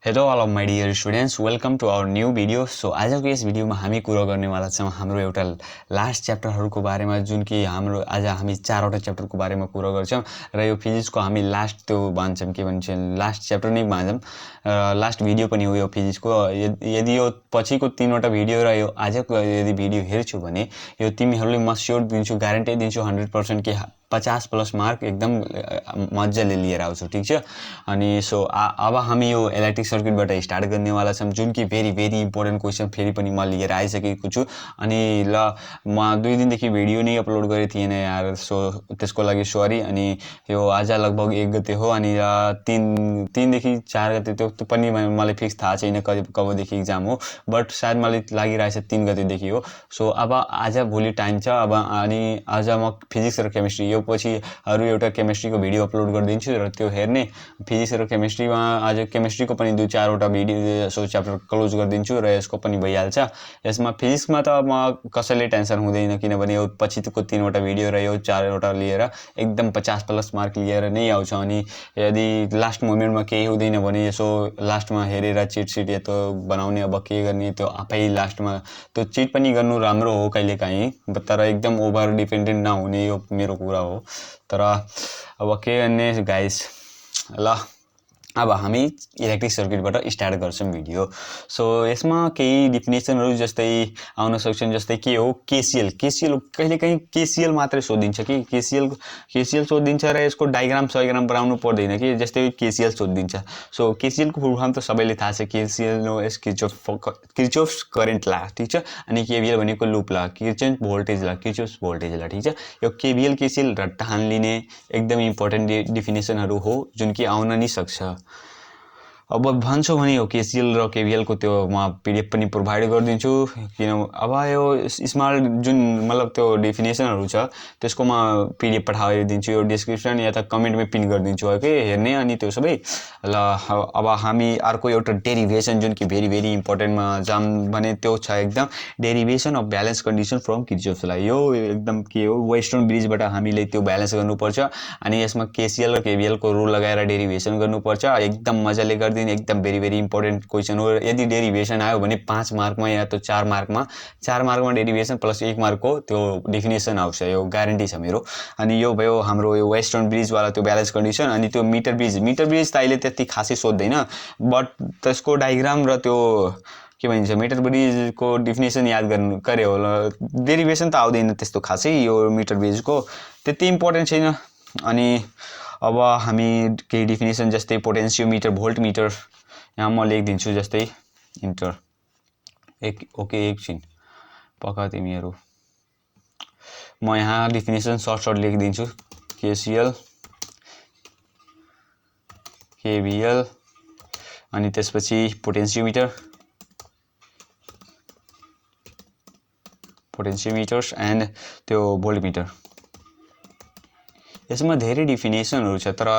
Hello all of my dear students, welcome to our new video. So आजको यस भिडियोमा हामी कुरो गर्नेवाला छौँ हाम्रो एउटा लास्ट च्याप्टरहरूको बारेमा, जुन कि हाम्रो आज हामी 4वटा च्याप्टरको बारेमा कुरो गर्छौँ र यो फिजिक्सको हामी लास्ट त्यो भन्छौँ के भन्छ लास्ट च्याप्टर नै भन्छौँ, लास्ट भिडियो पनि हो यो फिजिक्सको। यदि यो पछिको 3वटा भिडियो र यो आजको यदि भिडियो हेर्छु भने यो तिमीहरूले म स्योर दिन्छु, ग्यारेन्टी दिन्छु 100% कि 50+ मार्क एकदम मजाले लिएर आउँछु, ठिक छ। अनि सो अब हामी यो इलेक्ट्रिक सर्किटबाट स्टार्ट गर्नेवाला छौँ, जुन कि भेरी इम्पोर्टेन्ट क्वेसन फेरि पनि म लिएर आइसकेको छु। अनि ल म 2 दिनदेखि भिडियो नै अपलोड गरेको थिएन यार, सो त्यसको लागि सरी। अनि यो आज लगभग 1 गते हो, अनि 3देखि 4 गते त्यो पनि मलाई फिक्स थाहा छैन कबदेखि एक्जाम हो, बट सायद मलाई लागिरहेछ 3 गतेदेखि हो। सो अब आज भोलि टाइम छ अब। अनि आज म फिजिक्स र केमिस्ट्री यो पछि अरू एउटा केमिस्ट्रीको भिडियो अपलोड गरिदिन्छु र त्यो हेर्ने। फिजिक्स र केमिस्ट्रीमा आज केमिस्ट्रीको पनि 2-4वटा भिडियो सो च्याप्टर क्लोज गरिदिन्छु र यसको पनि भइहाल्छ। यसमा फिजिक्समा त म कसैले टेन्सन हुँदैन, किनभने यो पछिको 3वटा भिडियो र यो 4वटा लिएर एकदम 50+ मार्क लिएर नै आउँछ। अनि यदि लास्ट मोमेन्टमा केही हुँदैन भने यसो लास्टमा हेरेर चिट यतो बनाउने, अब के गर्ने त्यो आफै लास्टमा त्यो चिट पनि गर्नु राम्रो हो कहिलेकाहीँ, तर एकदम ओभर डिपेन्डेन्ट नहुने यो मेरो कुरा हो। तर अब के गर्ने गाइस, ल अब हामी इलेक्ट्रिक सर्किटबाट स्टार्ट गर्छौँ भिडियो। सो यसमा केही डिफिनेसनहरू जस्तै आउन सक्छन्, जस्तै के हो केसिएल। कहिलेकाहीँ केसिएल मात्रै सोधिन्छ कि केसिएल सोधिन्छ र यसको डायग्राम बनाउनु पर्दैन कि, जस्तै केसिएल सोधिन्छ। सो केसिएलको फुल फर्म त सबैले थाहा छ, केसिएल नो एस किर्चोफ्स करेन्ट ला, ठिक छ। अनि केभिएल भनेको लुप ला, किर्चोफ्स भोल्टेज ला, ठिक छ। यो केभिएल केसिएल र ठान लिने एकदम इम्पोर्टेन्ट डिफिनेसनहरू हो, जुन कि आउन नि सक्छ। अब भन्छौँ भने यो केसिएल र केभिएलको त्यो म पिडिएफ पनि प्रोभाइड गरिदिन्छु, किन अब यो स्मल जुन मतलब त्यो डिफिनेसनहरू छ त्यसको म पिडिएफ पठाइदिन्छु, यो डिस्क्रिप्सन या त कमेन्टमै पिन गरिदिन्छु के हेर्ने। अनि त्यो सबै ल अब हामी अर्को एउटा डेरिभेसन, जुन कि भेरी इम्पोर्टेन्टमा जाम भने त्यो छ एकदम derivation of balance condition from Kirchhoff's law. यो एकदम के हो वेस्टर्न ब्रिजबाट हामीले त्यो ब्यालेन्स गर्नुपर्छ। अनि यसमा केसिएल र केभिएलको रुल लगाएर डेरिभेसन गर्नुपर्छ, एकदम मजाले गरिदिनु, एकदम भेरी इम्पोर्टेन्ट क्वेसन हो। यदि डेरिभेसन आयो भने 5 मार्कमा या त 4 मार्कमा डेरिभेसन प्लस 1 मार्कको त्यो डेफिनेसन आउँछ, यो ग्यारेन्टी छ मेरो। अनि यो भयो हाम्रो यो वेस्टर्न ब्रिजवाला त्यो ब्यालेन्स कन्डिसन। अनि त्यो मिटर ब्रिज त अहिले त्यति खासै सोध्दैन, बट त्यसको डायग्राम र त्यो के भनिन्छ मिटर ब्रिजको डिफिनेसन याद गर्नु करे होला, डेरिभेसन त आउँदैन त्यस्तो खासै यो मिटर ब्रिजको, त्यति इम्पोर्टेन्ट छैन। अनि अब हामी केही डिफिनेसन जस्तै पोटेन्सियोमिटर, भोल्टमिटर यहाँ म लेखिदिन्छु, जस्तै इन्टर ओके एकछिन पक्का तिमीहरू, म यहाँ डिफिनेसन सर्ट लेखिदिन्छु, केसिएल केभिएल अनि त्यसपछि पोटेन्सियोमिटर्स एन्ड त्यो भोल्टमिटर। यसमा धेरै डिफिनेसनहरू छ, तर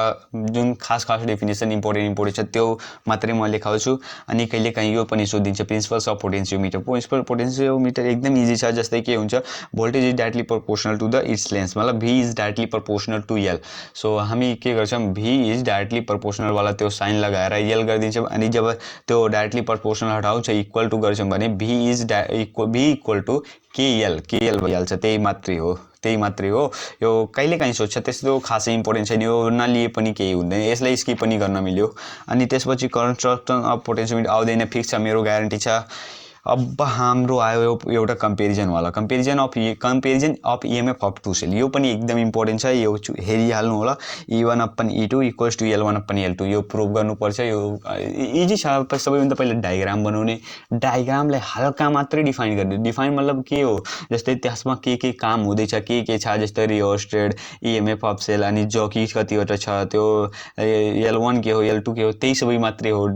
जुन खास डिफिनेसन इम्पोर्टेन्ट छ त्यो मात्रै म लेखाउँछु। अनि कहिलेकाहीँ यो पनि सोधिन्छ प्रिन्सिपल्स अफ पोटेन्सियोमिटर एकदम इजी छ। जस्तै के हुन्छ voltage is directly proportional to the its length, मतलब V is directly proportional to L. So हामी के गर्छौँ भी इज डाइरेक्टली प्रोपोर्सनलवाला त्यो साइन लगाएर एल गरिदिन्छौँ। अनि जब त्यो डाइरेक्टली प्रोपोर्सनल हटाउँछ इक्वल टु गर्छौँ भने भी इक्वल टु केएल भइहाल्छ, त्यही मात्रै हो। यो कहिलेकाहीँ सोध्छ, त्यस्तो खासै इम्पोर्टेन्ट छैन, यो नलिए पनि केही हुँदैन, यसलाई स्किप पनि गर्न मिल्यो। अनि त्यसपछि कन्स्ट्रक्सन अफ पोटेन्सियोमिटर आउँदैन, फिक्स छ, मेरो ग्यारेन्टी छ। अब हाम्रो आयो एउटा comparison of EMF of two cell. यो पनि एकदम इम्पोर्टेन्ट छ, यो हेरिहाल्नु होला। E1 upon E2 equals to L1 upon L2 यो प्रुभ गर्नुपर्छ। यो इजी छ, सबैभन्दा पहिला डायग्राम बनाउने, डायग्रामलाई हल्का मात्रै डिफाइन गर्ने। डिफाइन मतलब के हो, जस्तै त्यसमा के काम हुँदैछ, के छ, जस्तै रियोस्टेट, इएमएफ अफ सेल, अनि जकी कतिवटा छ, त्यो L1 के हो, L2 के हो, त्यही सबै मात्रै हो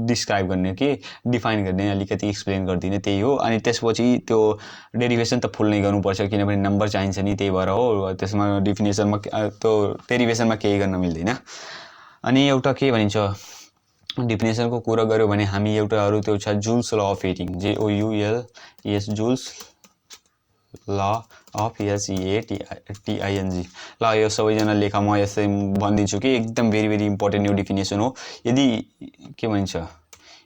डिस्क्राइब गर्ने, के डिफाइन गर्ने, अलिकति एक्सप्लेन गरिदिने, त्यही हो। अनि त्यसपछि त्यो डेरिभेसन त फुल नै गर्नुपर्छ, किनभने नम्बर चाहिन्छ नि, त्यही भएर हो। त्यसमा डिफिनेसनमा त्यो डेरिभेसनमा केही गर्न मिल्दैन। अनि एउटा के भनिन्छ डिफिनेसनको कुरा गर्यो भने हामी एउटा अरू त्यो छ Joule's law of heating, JOULES Joule's law of HEATING। ल यो सबैजना लेखा, म यसै भनिदिन्छु कि एकदम भेरी इम्पोर्टेन्ट यो डिफिनेसन हो। यदि के भनिन्छ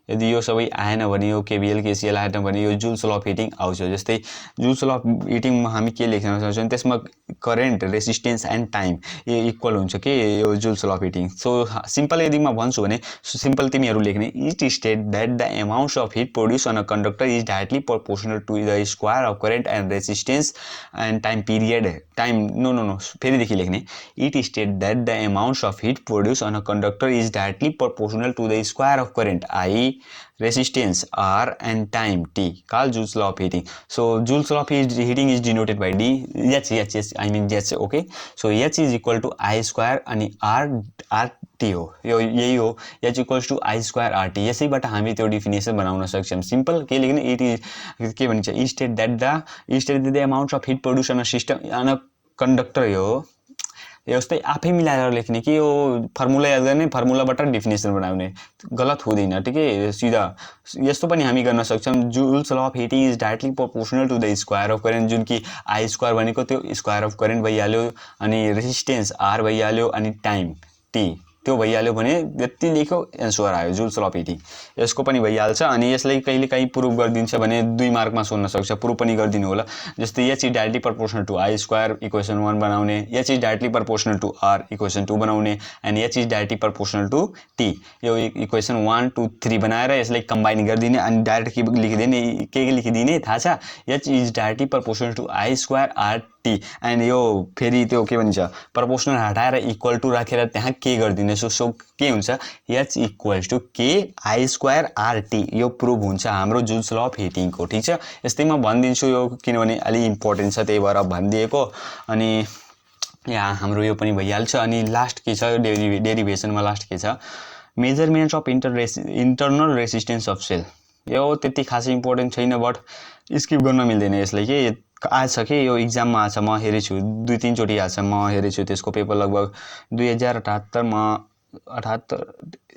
यदि यो सबै आएन भने यो केबिएल केसिएल आएन भने यो जुल्स ल अफ हिटिङ आउँछ। जस्तै जुल्स ल अफ हिटिङमा हामी के लेख्न सक्छौँ त्यसमा करेन्ट रेसिस्टेन्स एन्ड टाइम यो इक्वल हुन्छ के यो Joule's law of heating. So simple यदि म भन्छु भने सिम्पल तिमीहरू लेख्ने it state that the amount of heat produce on a conductor is directly proportional to the square of current and resistance and time period time no फेरिदेखि लेख्ने it state that the amount of heat produce on a conductor is directly proportional to the square of current I resistance R and time T called Joule's law of heating. So Joule's law of heating is denoted by D H I mean H okay. So H is equal to I square अनि R T हो यो यही हो H equals to I square R T यसैबाट हामी त्यो definition बनाउन सक्छौं। सिम्पल के लेख्ने इट इज के भन्छ state that the amount of heat produce on a system on a conductor यो यस्तै आफै मिलाएर लेख्ने कि यो फर्मुला याद गर्ने फर्मुलाबाट डिफिनेसन बनाउने गलत हुँदैन ठीक है। सिधा यस्तो पनि हामी गर्न सक्छौं Joule's law of heating is directly proportional to the square of current जुन कि आई स्क्वायर भनेको त्यो स्क्वायर अफ करेन्ट भइहाल्यो अनि रेसिस्टेन्स आर भइहाल्यो अनि टाइम टी त्यो भइहाल्यो भने यति लेख्यो एन्सर आयो जुल्स ल अफ हिटिङ। यसको पनि भइहाल्छ अनि यसलाई कहिलेकाहीँ प्रुफ गरिदिन्छ भने 2 मार्कमा सोध्न सक्छ प्रुफ पनि गरिदिनु होला। जस्तै H is directly proportional to I square equation 1 बनाउने H is directly proportional to R equation 2 बनाउने and H is directly proportional to T यो इक्वेसन 1 2 3 बनाएर यसलाई कम्बाइन गरिदिने अनि डाइरेक्ट के लेखिदिने के लेखिदिने थाहा छ H is directly proportional to I square R T and यो फेरि त्यो के भन्छ प्रोपोर्शनल हटाएर इक्वल टू राखेर त्यहाँ के गरिदिने सो के हुन्छ एच इक्वल्स टू के आई स्क्वायर आर टी यो प्रुभ हुन्छ हाम्रो जुल्स ल अफ हिटिङको ठीक छ। यस्तै म भनिदिन्छु यो किनभने अलि इम्पोर्टेन्ट छ त्यही भएर भनिदिएको अनि यहाँ हाम्रो यो पनि भइहाल्छ। अनि लास्ट के छ डेरिभेसनमा लास्ट के छ measurement of internal resistance of cell यो त्यति खासै इम्पोर्टेन्ट छैन बट स्किप गर्न मिल्दैन यसलाई के आछ कि यो एक्जाममा आछ म हेरेछु 2-3 चोटि आछ म हेरेछु त्यसको पेपर लगभग 2078 मा 78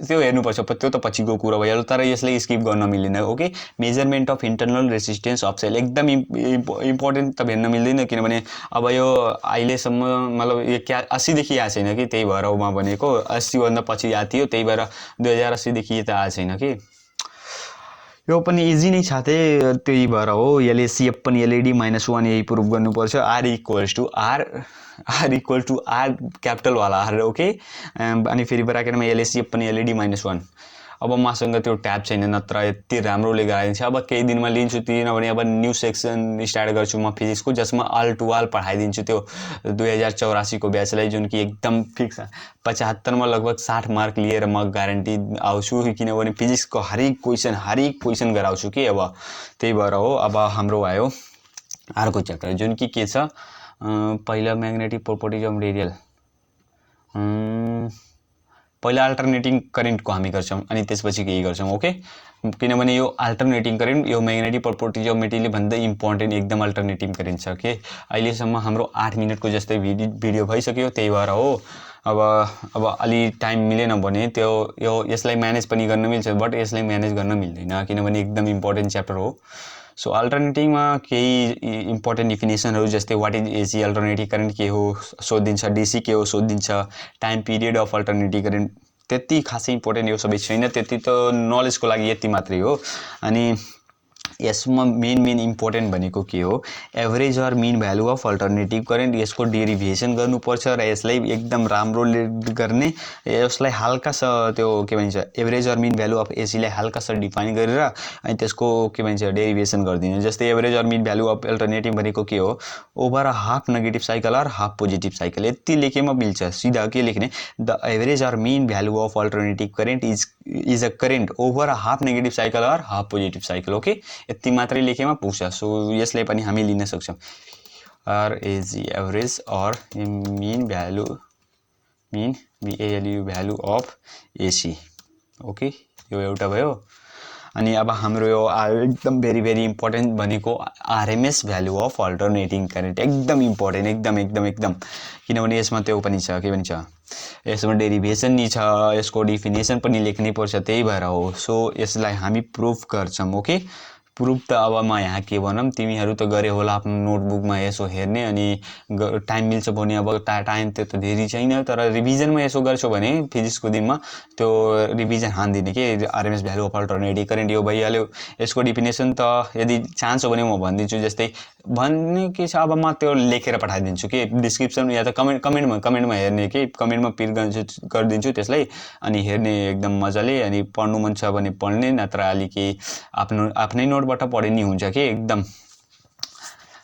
त्यो हेर्नुपर्छ त्यो त पछिको कुरा भइहाल्यो तर यसलाई स्किप गर्न मिल्दैन okay. Measurement of internal resistance of cell एकदम इम्पोर्टेन्ट त हेर्न मिल्दैन किनभने अब यो अहिलेसम्म मतलब यो 80 देखि आएको छैन कि त्यही भएर म भनेको 80 भन्दा पछि आएको थियो त्यही भएर 2080 देखि त आएको छैन कि यो पनि इजी नै छ त्यही भएर हो एलएसीएफ पनि एलईडी -1 यही प्रुफ गर्नुपर्छ R equals to R capital वाला आर ओके अनि फेरि ब्राकेटमा एलएसीएफ पनि एलईडी -1 अब मसँग त्यो ट्याब छैन नत्र यति राम्रोले गराइदिन्छ अब केही दिनमा लिन्छु किनभने अब न्यू सेक्सन स्टार्ट गर्छु म फिजिक्सको जसमा अल टु अल पढाइदिन्छु त्यो 2084 को ब्याचलाई जुन कि एकदम फिक्स 75 मा लगभग 60 मार्क लिएर म ग्यारेन्टी आउँछु किनभने फिजिक्सको हरेक क्वेशन गराउँछु कि अब त्यही भएर हो। अब हाम्रो आयो अर्को च्याप्टर जुन कि के छ पहिला म्याग्नेटिक प्रोपर्टिज अफ रेडियल पहिला अल्टरनेटिङ करेन्टको हामी गर्छौं अनि त्यसपछि केही गर्छौं ओके किनभने यो अल्टरनेटिङ करेन्ट यो म्याग्नेटिक प्रोपर्टिज अफ मेटेरियल भन्दा इम्पोर्टेन्ट एकदम अल्टरनेटिङ करेन्ट छ के अहिलेसम्म हाम्रो 8 मिनेटको जस्तै भिडियो भइसक्यो त्यही भएर हो। अब अलि टाइम मिलेन भने त्यो यो यसलाई म्यानेज पनि गर्न मिल्छ बट यसलाई म्यानेज गर्न मिल्दैन किनभने एकदम इम्पोर्टेन्ट च्याप्टर हो। सो अल्टरनेटिङमा केही इम्पोर्टेन्ट डिफिनेसनहरु जस्तै what is AC alternative current के हो सोधिन्छ डीसी के हो सोधिन्छ time period of alternative current त्यति खासै इम्पोर्टेन्ट यो सबै छैन त्यति त नलेजको लागि यति मात्रै हो। अनि यसमा मेन इम्पोर्टेन्ट भनेको के हो average or mean value of alternative current यसको डेरिभेसन गर्नुपर्छ र यसलाई एकदम राम्रोले गर्ने यसलाई हल्का सा त्यो के भन्छ average or mean value of AC लाई हल्का सा डिफाइन गरेर अनि त्यसको के भन्छ डेरिभेसन गर्दिने जस्तै average or mean value of alternative भनेको के हो over a half negative cycle or half positive cycle यति लेखेमा मिल्छ सिधा के लेख्ने the average or mean value of alternative current is a current over a half negative cycle or half positive cycle okay यति मात्रै लेखेमा पुग्छ। सो यसलाई पनि हामी लिन सक्छौं आरएजी average or mean value of AC okay यो एउटा भयो। अनि अब हाम्रो यो एकदम भेरी इम्पोर्टेन्ट भनेको RMS value of alternating current एकदम इम्पोर्टेन्ट एकदम किनभने यसमा त्यो पनि छ के भन्छ यसमा डेरिभेसन नि छ यसको डेफिनेसन पनि लेख्नै पर्छ त्यही भएर हो। सो यसलाई हामी प्रुफ गर्छौं ओके प्रुफ त अब म यहाँ के भनौँ, तिमीहरू त गरे होला आफ्नो नोटबुकमा यसो हेर्ने, अनि टाइम मिल्छ भने अब टाइम त धेरै छैन, तर रिभिजनमा यसो गर्छौ भने फिजिक्सको दिनमा त्यो रिभिजन हान्दिने के RMS value of alternative current यो भइहाल्यो। यसको डिफिनेसन त यदि चाहन्छौ भने म भनिदिन्छु, जस्तै भन्ने के छ, अब म त्यो लेखेर पठाइदिन्छु कि डिस्क्रिप्सन या त कमेन्टमा हेर्ने कि कमेन्टमा पिन गरिदिन्छु त्यसलाई, अनि हेर्ने एकदम मजाले, अनि पढ्नु मन छ भने पढ्ने, नत्र अलिकति आफ्नै नोटबाट पढे नि हुन्छ कि एकदम।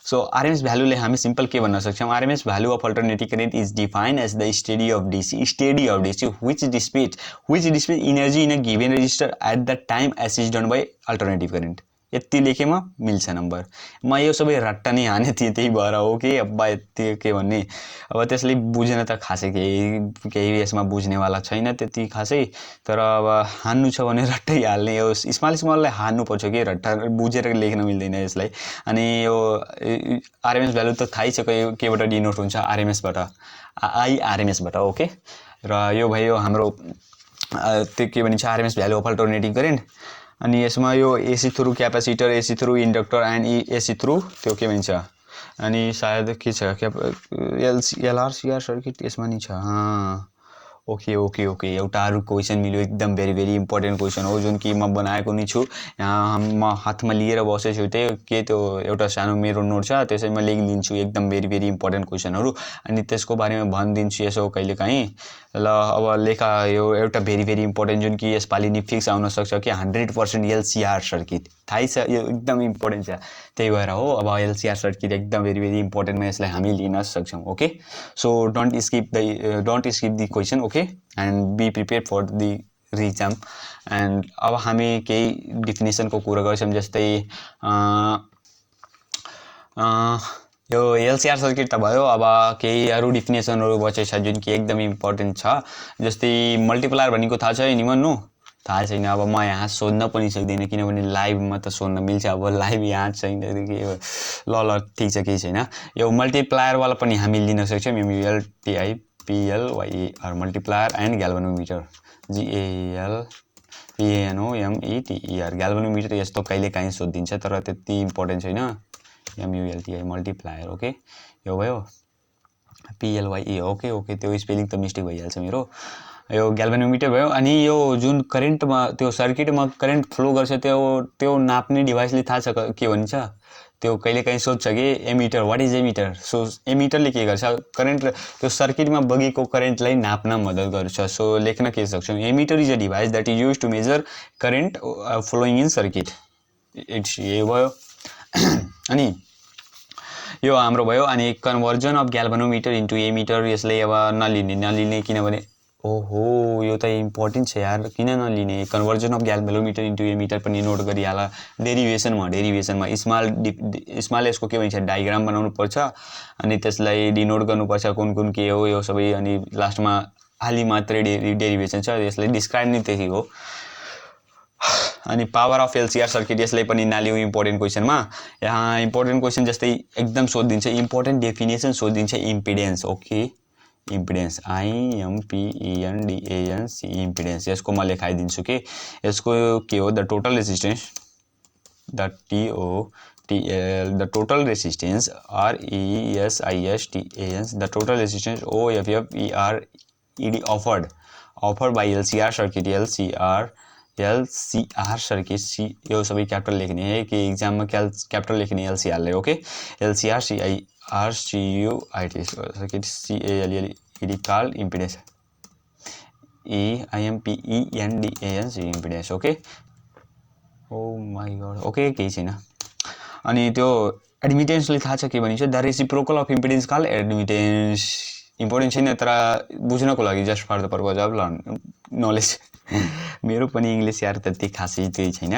सो आरएमएस भ्यालुले हामी सिम्पल के भन्न सक्छौँ, RMS value of alternative current is defined as the study of DC which dissipates energy in a given resistor at the time assessed done by alternative current। यति लेखेमा मिल्छ नम्बर। म यो सबै रट्टा नै हाने थिएँ, त्यही भएर हो कि अब्बा यति के भन्ने। अब त्यसले बुझ्न त खासै केही यसमा बुझ्नेवाला छैन त्यति खासै, तर अब हान्नु छ भने रट्टै हाल्ने। यो स्मललाई हान्नुपर्छ कि रट्टा बुझेर लेख्न मिल्दैन यसलाई। अनि यो आरएमएस भ्यालु त थाहै छ केबाट डिनोट हुन्छ, आरएमएसबाट, आरएमएसबाट, ओके। र यो भयो हाम्रो त्यो के भनिन्छ RMS value of alternative current. अनि यसमा यो AC through capacitor, AC through inductor and AC through त्यो के भन्छ, अनि सायद के छ एलआरसिआर सर्किट यसमा नि छ। ओके एउटा अरू क्वेसन मिल्यो, एकदम भेरी इम्पोर्टेन्ट क्वेसन हो, जुन कि म बनाएको नि छु। यहाँ म हातमा लिएर बसेछु, त्यही के त्यो एउटा सानो मेरो नोट छ, त्यसैमा लेखिदिन्छु एकदम भेरी इम्पोर्टेन्ट क्वेसनहरू, अनि त्यसको बारेमा भनिदिन्छु यसो कहिलेकाहीँ। ल अब लेखा यो एउटा भेरी इम्पोर्टेन्ट, जुन कि यसपालि नि फिक्स आउन सक्छ कि 100% एलसिआर सर्किट, थाहै छ यो एकदम इम्पोर्टेन्ट छ, त्यही भएर हो। अब एलसिआर सर्किट एकदम भेरी इम्पोर्टेन्टमा यसलाई हामी लिन सक्छौँ, okay. So don't skip the question, okay, and be prepare for the reexam. And अब हामी केही डिफिनेसनको कुरा गर्छौँ, जस्तै यो एलसिआर सर्किट त भयो। अब केही अरू डिफिनेसनहरू बचेछ जुन कि एकदम इम्पोर्टेन्ट छ, जस्तै मल्टिप्लायर भनेको थाहा छ नि भन्नु, थाहा छैन। अब म यहाँ सोध्न पनि सक्दिनँ, किनभने लाइभमा त सोध्न मिल्छ, अब लाइभ यहाँ छैन कि ल ठिक छ, केही छैन। यो मल्टिप्लायरवाला पनि हामी लिन सक्छौँ, MULTIPLYER मल्टिप्लायर एन्ड ग्याल्भनोमिटर, GALVANOMETER ग्याल्भनोमिटर। यस्तो कहिलेकाहीँ सोधिदिन्छ तर त्यति इम्पोर्टेन्ट छैन। MULTI मल्टिप्लायर, ओके, यो भयो। PLYE, ओके, त्यो स्पेलिङ त मिस्टेक भइहाल्छ मेरो। यो ग्याल्भनोमिटर भयो। अनि यो जुन करेन्टमा त्यो सर्किटमा करेन्ट फ्लो गर्छ त्यो नाप्ने डिभाइसले थाहा छ के भनिन्छ, त्यो कहिलेकाहीँ सोध्छ कि ammeter, what is ammeter. So एमिटरले के गर्छ, करेन्ट त्यो सर्किटमा बगेको करेन्टलाई नाप्न मद्दत गर्छ। सो लेख्न के सक्छौँ, ammeter is a device that is use to measure current flowing in circuit. It's यो भयो। अनि यो हाम्रो भयो। अनि conversion of galvanometer into ammeter, यसलाई अब नलिने, किनभने ओहो यो त इम्पोर्टेन्ट छ यार, किन नलिने। Conversion of galvanometer into emitter पनि नोट गरिहाल। डेरिभेसनमा स्मल यसको के भन्छ, डायग्राम बनाउनु पर्छ, अनि त्यसलाई डिनोट गर्नुपर्छ कुन के हो यो सबै, अनि लास्टमा खाली मात्रै डेरिभेसन छ, यसलाई डिस्क्राइब नै त्यही हो। अनि पावर अफ एलसिआर सर्किट, यसलाई पनि नाल्यौँ इम्पोर्टेन्ट क्वेसनमा। यहाँ इम्पोर्टेन्ट क्वेसन जस्तै एकदम सोधिदिन्छ, इम्पोर्टेन्ट डेफिनेसन सोधिदिन्छ, impedance, okay, impedance IMPENDANCE impedance. यसको म लेखाइदिन्छु कि यसको के हो, the total resistance, the total resistance RESISTANS, the total resistance OFFERED offered by LCR circuit, LCR circuit, यो सबै क्यापिटल लेख्ने है कि एक्जाममा क्यापिटल लेख्ने एलसिआरले, ओके। LCR CIRCUIT सर्किट, CALLED called impedance, IMPENDANCE impedance, okay. Oh my God, okay, केही छैन। अनि त्यो एडमिटेन्सले थाहा छ के भनिन्छ, the reciprocal of impedance called admittance. Important छैन तर बुझ्नको लागि just for the purpose of knowledge. मेरो पनि इङ्ग्लिस यार त्यति खासै त्यही छैन।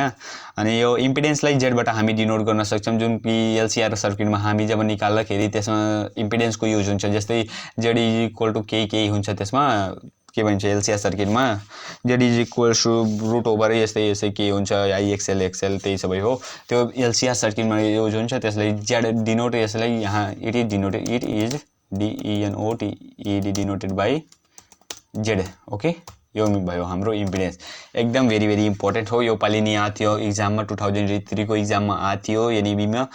अनि यो इम्पिडेन्सलाई जेडबाट हामी डिनोट गर्न सक्छौँ, जुन कि एलसिआर सर्किटमा हामी जब निकाल्दाखेरि त्यसमा इम्पिडेन्सको युज हुन्छ, जस्तै जेड इज इक्वल टु केही हुन्छ, त्यसमा के भन्छ एलसिआर सर्किटमा Z is equal to root over यस्तै के हुन्छ, IXL त्यही सबै हो। त्यो एलसिआर सर्किटमा युज हुन्छ, त्यसलाई जेड डिनोट, यसलाई यहाँ it is DENOTED by Z, okay. यो भयो हाम्रो इम्पिडेन्स एकदम भेरी इम्पोर्टेन्ट हो। यो पालि नि आएको थियो इक्जाममा 2023 को इक्जाममा आएको थियो एनइबीमा।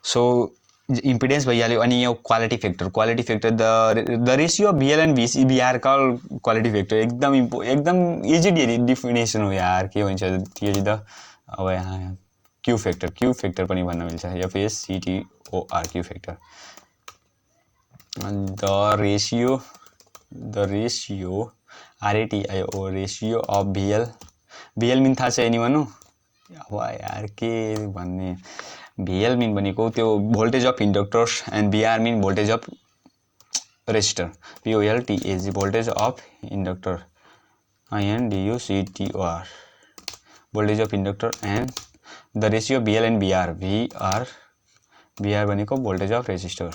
सो इम्पिडेन्स भइहाल्यो। अनि यो quality factor the ratio of VL and VR call quality factor एकदम इजी डिफिनेसन हो यार। के भन्छ त्यो द अब यहाँ क्यू फ्याक्टर पनि भन्न मिल्छ। F A C T O R Q factor. The ratio R A T I O ratio of VL mean थाहा छ एनी भन्नु? अब यार के भन्ने, भिएल मिन भनेको त्यो voltage of inductors and भिआर mean voltage of resistor. पिओएलटिएजी voltage of inductor आइएनडियुसिटिओआर voltage of inductor and the ratio भिएल and भिआर भनेको voltage of resistor.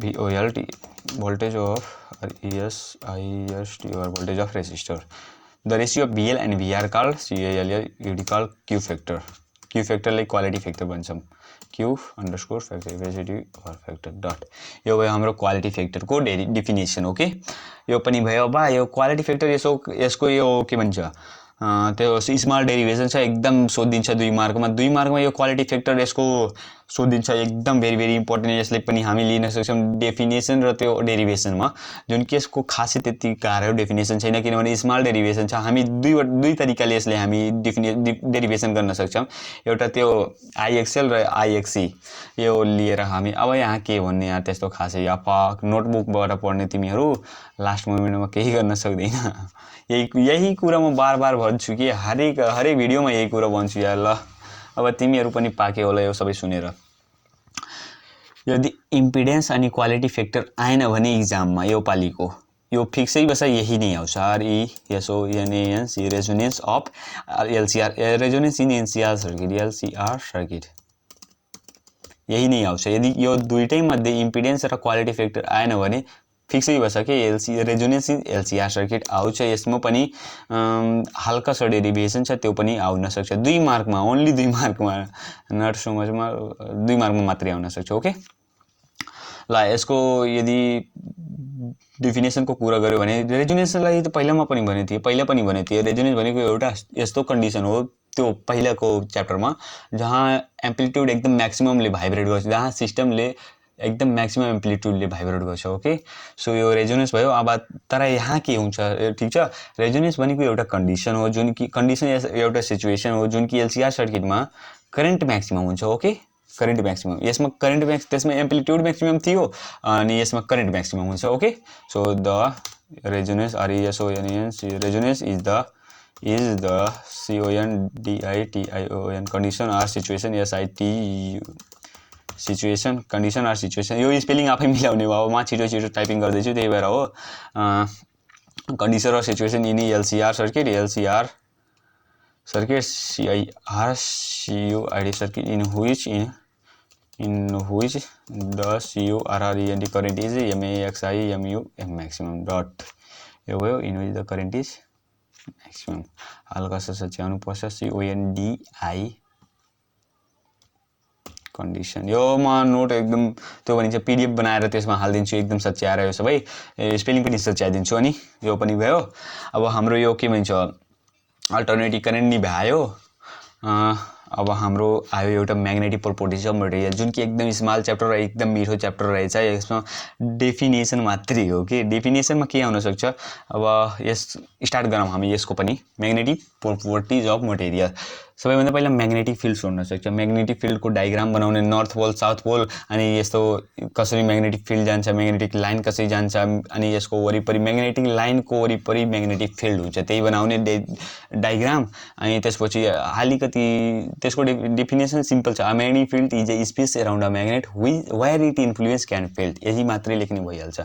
VOLT voltage of ESISTOR voltage of resistor. The ratio of VL and VR called CALL called Q factor. Q factor like quality factor बन्छौँ। Q underscore factor capacity or factor dot। यो भयो हाम्रो quality factor को definition. Okay यो पनि भयो। बा यो quality factor यसको यो के भन्छ त्यो स्मल डेरिभेसन छ एकदम सोधिन्छ 2 मार्कमा यो क्वालिटी फ्याक्टर यसको सोधिन्छ एकदम भेरी इम्पोर्टेन्ट। यसले पनि हामी लिन सक्छौँ डेफिनेसन र त्यो डेरिभेसनमा, जुन कि यसको खासै त्यति गाह्रो डेफिनेसन छैन किनभने स्मल डेरिभेसन छ। हामी दुई तरिकाले यसले हामी डेरिभेसन गर्न सक्छौँ। एउटा त्यो आइएक्सएल र आइएक्सी यो लिएर हामी अब यहाँ के भन्ने यार त्यस्तो खासै अब नोटबुकबाट पढ्ने तिमीहरू लास्ट मोमेन्टमा केही गर्न सक्दैन। यही कुरा म बार भन्छु कि हरेक भिडियोमा यही कुरा भन्छु यार। ल अब तिमीहरू पनि पाके होला यो सबै सुनेर। यदि इम्पिडेन्स अनि क्वालिटी फ्याक्टर आएन भने इक्जाममा यो पालिको यो फिक्सै बस यही नै आउँछ। RESONANC resonance of LCR resonance in NCR circuit यही नै आउँछ। यदि यो दुईटै मध्ये इम्पिडेन्स र क्वालिटी फ्याक्टर आएन भने फिक्सै भन्छ कि रेजोनेन्स इन एलसीआर सर्किट आउँछ। यसमा पनि हल्का सा डेरिभेसन छ त्यो पनि आउन सक्छ 2 मार्कमा, ओन्ली 2 मार्कमा, नट सो मचमा 2 मार्कमा मात्रै आउन सक्छ। ओके ल यसको यदि डेफिनेसनको कुरा गर्यो भने रेजोनेन्सलाई त पहिला पनि भनेको थिएँ। रेजोनेन्स भनेको एउटा यस्तो कन्डिसन हो त्यो पहिलाको च्याप्टरमा जहाँ एम्प्लिट्युड एकदम म्याक्सिममले भाइब्रेट गर्छ, जहाँ सिस्टमले एकदम म्याक्सिमम एम्प्लिट्युडले भाइब्रेट गर्छ। ओके सो यो रेजोनेन्स भयो। अब तर यहाँ के हुन्छ ठिक छ, रेजोनेन्स भनेको एउटा कन्डिसन हो जुन कि एउटा सिचुएसन हो जुन कि एलसीआर सर्किटमा करेन्ट म्याक्सिमम हुन्छ। ओके करेन्ट म्याक्सिमम यसमा त्यसमा एम्प्लिट्युड म्याक्सिमम थियो अनि यसमा करेन्ट म्याक्सिमम हुन्छ। Okay so the resonance resonance is the CONDITION condition or situation situation condition or situation. यो स्पेलिङ आफै मिलाउने भयो म छिटो टाइपिङ गर्दैछु त्यही भएर हो। कन्डिसन र situation in LCR circuit CIRCUID circuit in which the CORRENT current is MAXIMU maximum dot। यो भयो in which the current is maximum। हल्का सा सच्याउनु पर्छ CONDI कन्डिसन। यो म नोट एकदम त्यो भनिन्छ PDF बनाएर त्यसमा हालिदिन्छु एकदम सच्याएर यो सबै स्पेलिङ पनि सच्याइदिन्छु। अनि यो पनि भयो। अब हाम्रो यो के भन्छ अल्टरनेटिभ करेन्ट नि भयो। अब हाम्रो आयो एउटा म्याग्नेटिक प्रोपर्टिज अफ मटेरियल जुन कि एकदम स्मल च्याप्टर र एकदम मिठो च्याप्टर रहेछ। यसमा डेफिनेसन मात्रै हो कि डेफिनेसनमा के आउन सक्छ। अब यस स्टार्ट गरौँ हामी यसको पनि म्याग्नेटिक प्रोपर्टिज अफ मटेरियल। सबैभन्दा पहिला म्याग्नेटिक फिल्ड सोध्न सक्छ। म्याग्नेटिक फिल्डको डायग्राम बनाउने नर्थ पोल साउथ पोल अनि यस्तो कसरी म्याग्नेटिक फिल्ड जान्छ, म्याग्नेटिक लाइन कसरी जान्छ अनि यसको वरिपरि म्याग्नेटिक लाइनको वरिपरि म्याग्नेटिक फिल्ड हुन्छ त्यही बनाउने डायग्राम। अनि त्यसपछि अलिकति त्यसको डेफिनेसन सिम्पल छ। Magnetic field is a space around a magnet where it influence can field. यही मात्रै लेख्ने भइहाल्छ।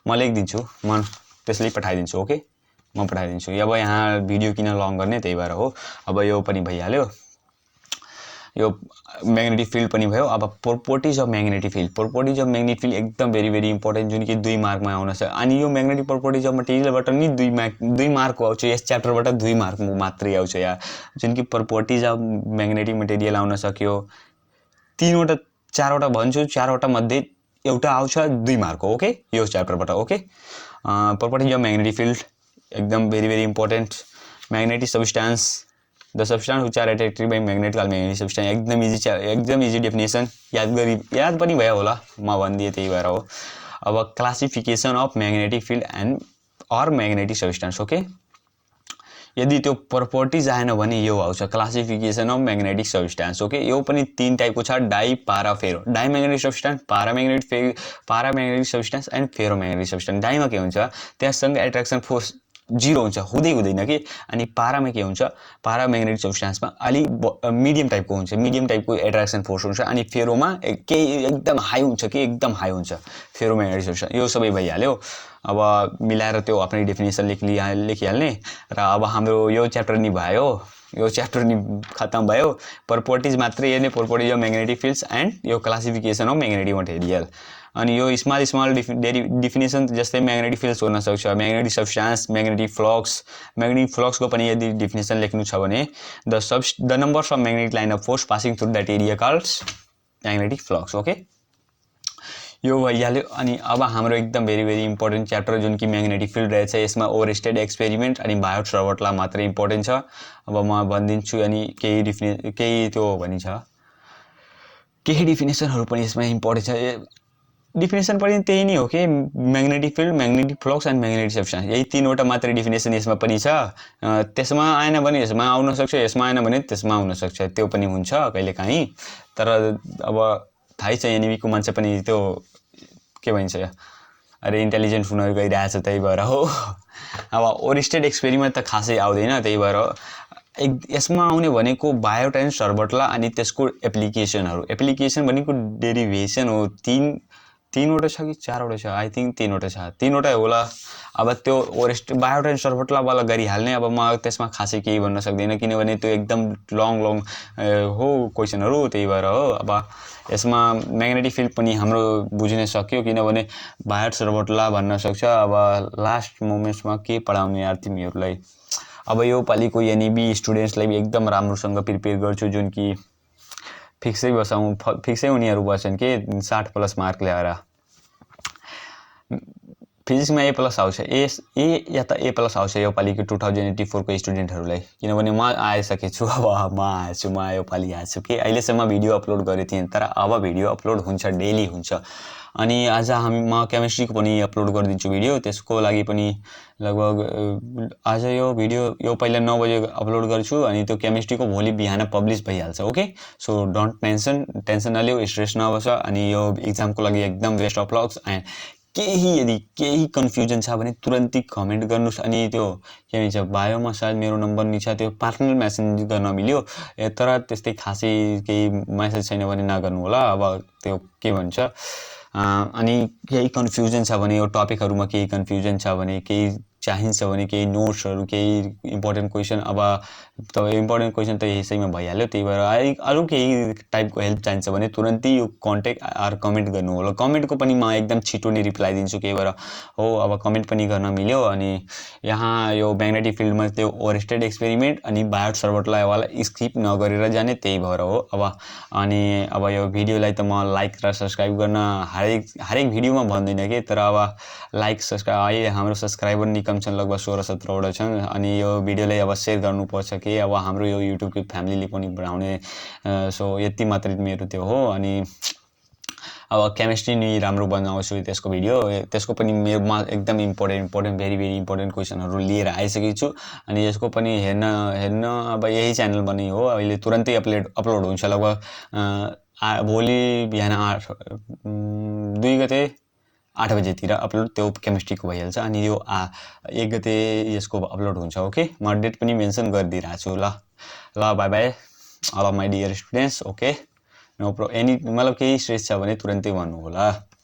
म लेखिदिन्छु, म त्यसले पठाइदिन्छु। ओके म पठाइदिन्छु। अब यहाँ भिडियो किन लङ गर्ने त्यही भएर हो। अब यो पनि भइहाल्यो। यो म्याग्नेटिक फिल्ड पनि भयो। अब प्रोपर्टिज अफ म्याग्नेटिक फिल्ड एकदम भेरी इम्पोर्टेन्ट जुन कि 2 मार्कमा आउन सक्छ। अनि यो म्याग्नेटिक प्रोपर्टिज अफ मटेरियलबाट नि 2 मार्क आउँछ। यस च्याप्टरबाट 2 मार्क मात्रै आउँछ यार। जुन कि प्रोपर्टिज अफ म्याग्नेटिक मटेरियल आउन सक्यो 4वटा भन्छु, 4वटा मध्ये एउटा आउँछ 2 मार्क। ओके यो च्याप्टरबाट। Okay properties of magnetic field एकदम very important magnetic substance the substance which are attracted by magnet called magnetic substance एकदम इजी डेफिनेसन याद पनि भयो होला म भनिदिएँ त्यही भएर हो अब classification of magnetic field and or magnetic substance okay यदि त्यो प्रपर्टिज आएन भने यो आउँछ classification of magnetic substance okay यो पनि 3 टाइपको छ dia para ferro diamagnetic substance paramagnetic substance and ferromagnetic substance डाइमा के हुन्छ त्यससँग एट्र्याक्सन फोर्स 0 हुन्छ हुँदैन कि अनि पारामा के हुन्छ पाराम्याग्नेटिक सब्स्टेन्समा अलि मिडियम टाइपको हुन्छ मिडियम टाइपको एट्र्याक्सन फोर्स हुन्छ अनि फेरोमा केही एकदम हाई हुन्छ कि एकदम हाई हुन्छ फेरोम्याग्नेटिक सब्स्टेन्स यो सबै भइहाल्यो अब मिलाएर त्यो आफ्नै डेफिनेसन लेखिहाल्ने र अब हाम्रो यो च्याप्टर नि भयो यो च्याप्टर नि खत्म भयो प्रपर्टिज मात्रै हेर्ने properties of magnetic fields and यो क्लासिफिकेसन अफ म्याग्नेटिक मटेरियल अनि यो स्मल डिफिनेसन जस्तै म्याग्नेटिक फिल्ड्स हुन सक्छ म्याग्नेटिक सब्स्टेन्स म्याग्नेटिक फ्लक्सको पनि यदि डिफिनेसन लेख्नु छ भने the numbers of magnetic line of force passing through that area called magnetic flux okay यो भइहाल्यो अनि अब हाम्रो एकदम भेरी इम्पोर्टेन्ट च्याप्टर जुन कि म्याग्नेटिक फिल्ड रहेछ यसमा ओवरस्टेड एक्सपेरिमेन्ट अनि बायोट सर्भटला मात्रै इम्पोर्टेन्ट छ अब म भनिदिन्छु अनि केही त्यो भनिन्छ केही डिफिनेसनहरू पनि यसमा इम्पोर्टेन्ट छ डिफिनेसन पनि त्यही नै हो कि magnetic field magnetic flux and magnetic substance यही 3वटा मात्रै डिफिनेसन यसमा पनि छ त्यसमा आएन भने यसमा आउन सक्छ यसमा आएन भने त्यसमा आउन सक्छ त्यो पनि हुन्छ कहिलेकाहीँ तर अब थाहै छ एनबीको मान्छे पनि त्यो के भन्छ अरे इन्टेलिजेन्ट हुन गइरहेछ त्यही भएर हो अब ओवरस्टेड एक्सपेरिमेन्ट त खासै आउँदैन त्यही भएर यसमा आउने भनेको बायोट एन्ड सर्भटला अनि त्यसको एप्लिकेसन भनेको डेरिभेसन हो 3वटा छ कि 4वटा छ आई थिंक 3वटा छ 3वटा होला अब त्यो बायोट एन्ड सर्भटला वाला गरिहाल्ने अब म त्यसमा खासै केही भन्न सक्दिनँ किनभने त्यो एकदम लङ हो क्वेशनहरू त्यही भएर हो अब यसमा म्याग्नेटिक फिल्ड पनि हाम्रो बुझ्न सक्यो किनभने बायोट सर्भटला भन्न सक्छ अब लास्ट मोमेन्ट्समा के पढाउने यार तिमीहरूलाई अब यो पालिको एनईबी स्टुडेन्ट्सलाई एकदम राम्रोसँग प्रिपेयर गर्छु जुन कि फिक्सै उनीहरू बस्छन् कि 60+ मार्क ल्याएर फिजिक्समा A+ आउँछ ए या त A+ आउँछ यो पालिको 2084 को स्टुडेन्टहरूलाई किनभने म आइसकेछु अब म यो पालि आएछु कि अहिलेसम्म भिडियो अपलोड गरेको थिएँ तर अब भिडियो अपलोड हुन्छ डेली हुन्छ अनि आज म केमिस्ट्रीको पनि अपलोड गरिदिन्छु भिडियो त्यसको लागि पनि लगभग आज यो भिडियो यो पहिला 9 बजे अपलोड गर्छु अनि त्यो केमिस्ट्रीको भोलि बिहान पब्लिश भइहाल्छ ओके सो डोन्ट टेन्सन नलियो स्ट्रेस नबस अनि यो एक्जामको लागि एकदम बेस्ट अफ लक्स एन्ड यदि केही कन्फ्युजन छ भने तुरन्तै कमेन्ट गर्नुस् अनि त्यो के भन्छ बायोमा सायद मेरो नम्बर नि छ त्यो पर्सनल मेसेज गर्न मिल्यो तर त्यस्तै खासै केही मेसेज छैन भने नगर्नु होला अब त्यो के भन्छ अनि केही कन्फ्युजन छ भने यो टपिकहरुमा केही कन्फ्युजन छ भने केही चाहिन्छ भने केही नोट्सहरु केही इम्पोर्टेन्ट क्वेशन अब त इम्पोर्टेन्ट क्वेशन त यसैमा भइहाल्यो त्यही भएर अरु केही टाइपको हेल्प चाहिन्छ भने तुरन्तै यो कन्ट्याक्ट आर कमेन्ट गर्नु होला कमेन्टको पनि म एकदम छिटो नै रिप्लाई दिन्छु केही भएर हो अब कमेन्ट पनि गर्न मिल्यो अनि यहाँ यो म्याग्नेटिक फिल्डमा त्यो ओवरस्टेड एक्सपेरिमेन्ट अनि बायोट सर्भटलाई वाला स्किप नगरेर जाने त्यही भएर हो अनि अब यो भिडियोलाई त म लाइक र सब्स्क्राइब गर्न हरेक भिडियोमा भन्दैन के तर अब लाइक सब्स्क्राइब अहिले हाम्रो सब्स्क्राइबर निकम छन् लगभग 16-17 वटा छन् अनि यो भिडियोलाई अब शेयर गर्नुपर्छ कि अब हाम्रो यो युट्युब को फ्यामिलीले पनि बढाउने सो यति मात्र मेरो त्यो हो अनि अब केमिस्ट्री नि राम्रो बनाउँछु त्यसको भिडियो त्यसको पनि मेरोमा एकदम इम्पोर्टेन्ट भेरी इम्पोर्टेन्ट क्वेशनहरु लिएर आइसकेको छु अनि यसको पनि हेर्न अब यही च्यानल पनि हो अहिले तुरन्तै अपलोड हुन्छ लगभग भोलि बिहान 2 गते 8 बजेतिर अपलोड त्यो केमिस्ट्रीको भइहाल्छ अनि यो 1 गते यसको अपलोड हुन्छ ओके म डेट पनि मेन्सन गरिदिइरा छु ल bye bye all of my dear students okay no मतलब केही स्ट्रेस छ भने तुरन्तै भन्नु होला।